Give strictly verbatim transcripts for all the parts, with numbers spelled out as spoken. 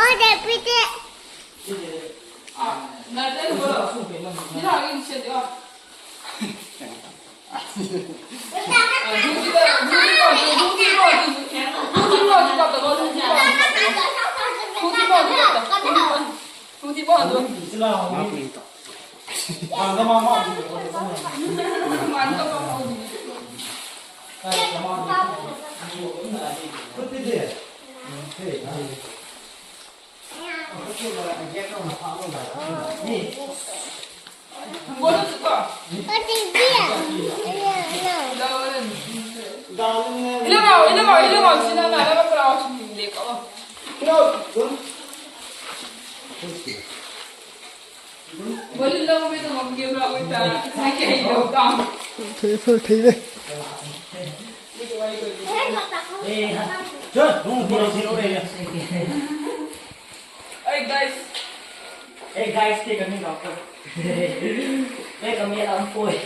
Thei, thei, thei ve. Hey guys. Hey guys, take a minute. Take a minute, I'm going.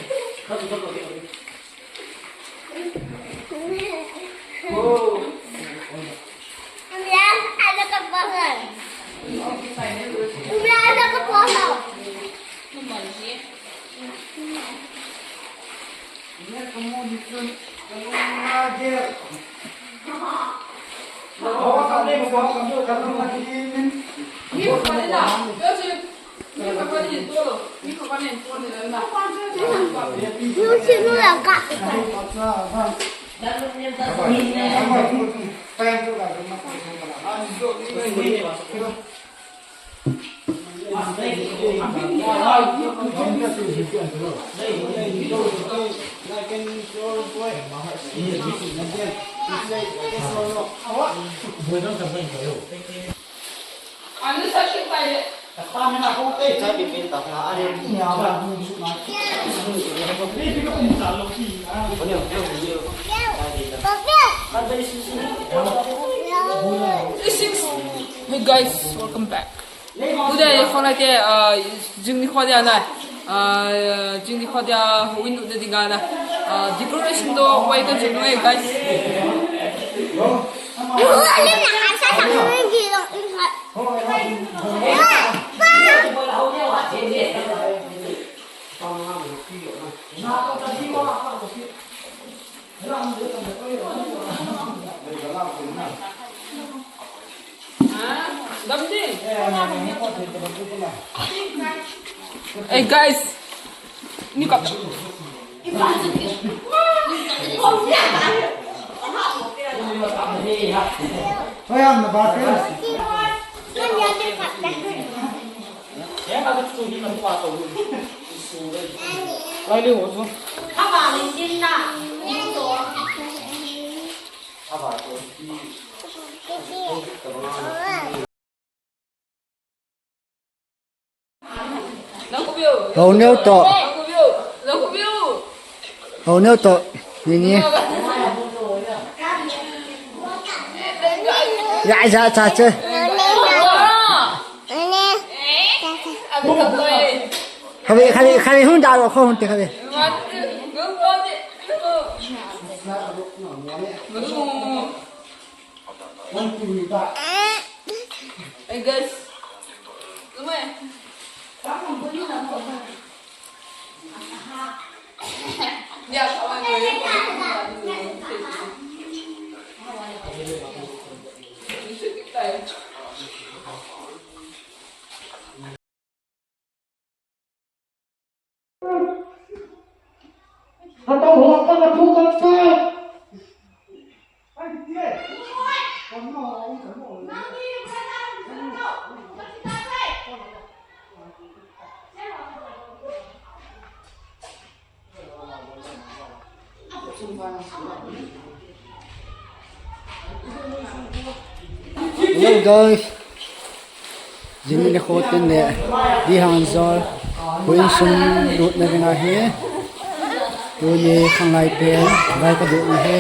Hey guys, welcome back. Today, kholai te, ah, jing ni kho dia na. Ah, jing ni kho dia, win de dinga na. Ah, decoration to, wai kan chun, guys. Hey guys, ni kap. Hou neo to. Hou neo to. Ni ni. Ya, ya, cha, che. Khavi, khavi, khavi, hun da lo, kho hun te khavi. Hey guys. Hello guys. Jing ni kho tin le di hang jol. Ko insung lut na ding ahi. Tuni khanglai pen vai ka lut na hi.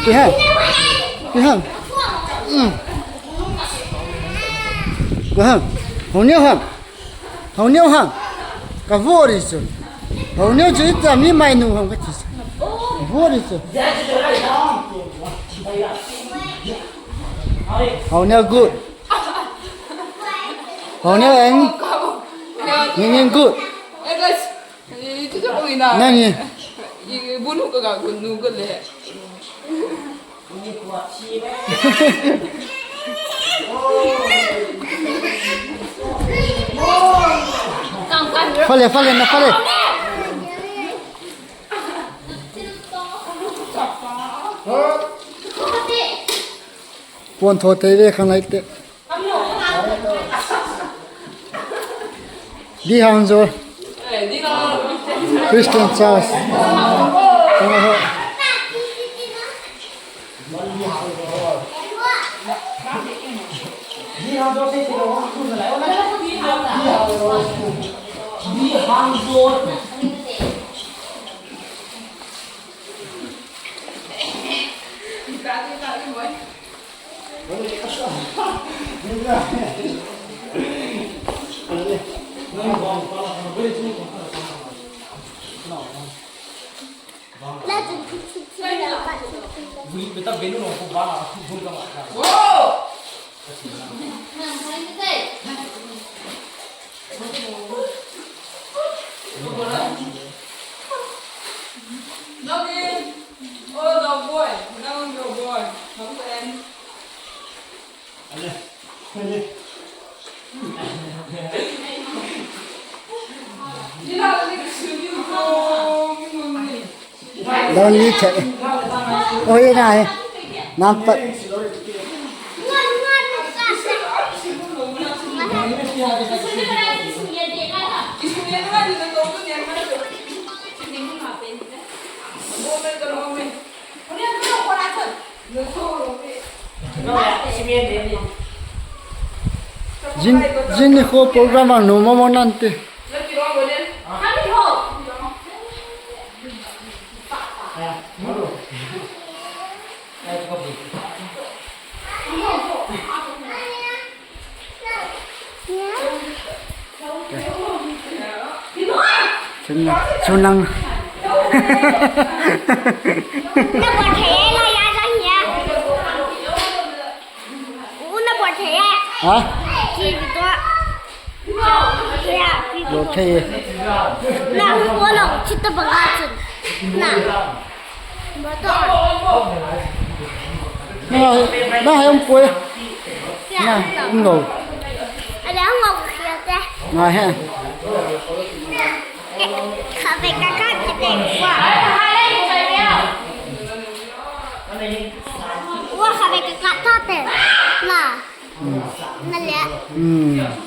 Iha. Iha. Mm. Iha. Hong neo ha. Hong neo ha. Ka vo ri chu. Hong neo chu ita mi mai nu hong ka ti chu. Ka vo ri chu. Hong neo good. Hong neo eng. Ning ning good. Nani? Fale, fale, na fale. Pon tho te ve khang lai te. Di Hangjo Christian Church. Don li che. Oi nai. Nampat. Jin, jin ni kho program a nu mo mo nante. Chunang, chunang. Na bol thei e, la ya jang ya. U na bol thei e. Ha? Ki bi to. Ya, bi to. Bol thei e. Na u bol lo, chita banga chun. Na. Na, na hai um poi. Na, um lo. Ada ngau khia te. Na he. Kha ve ka ka te. Wa kha ve ka ka te. Na. Na le. Hmm.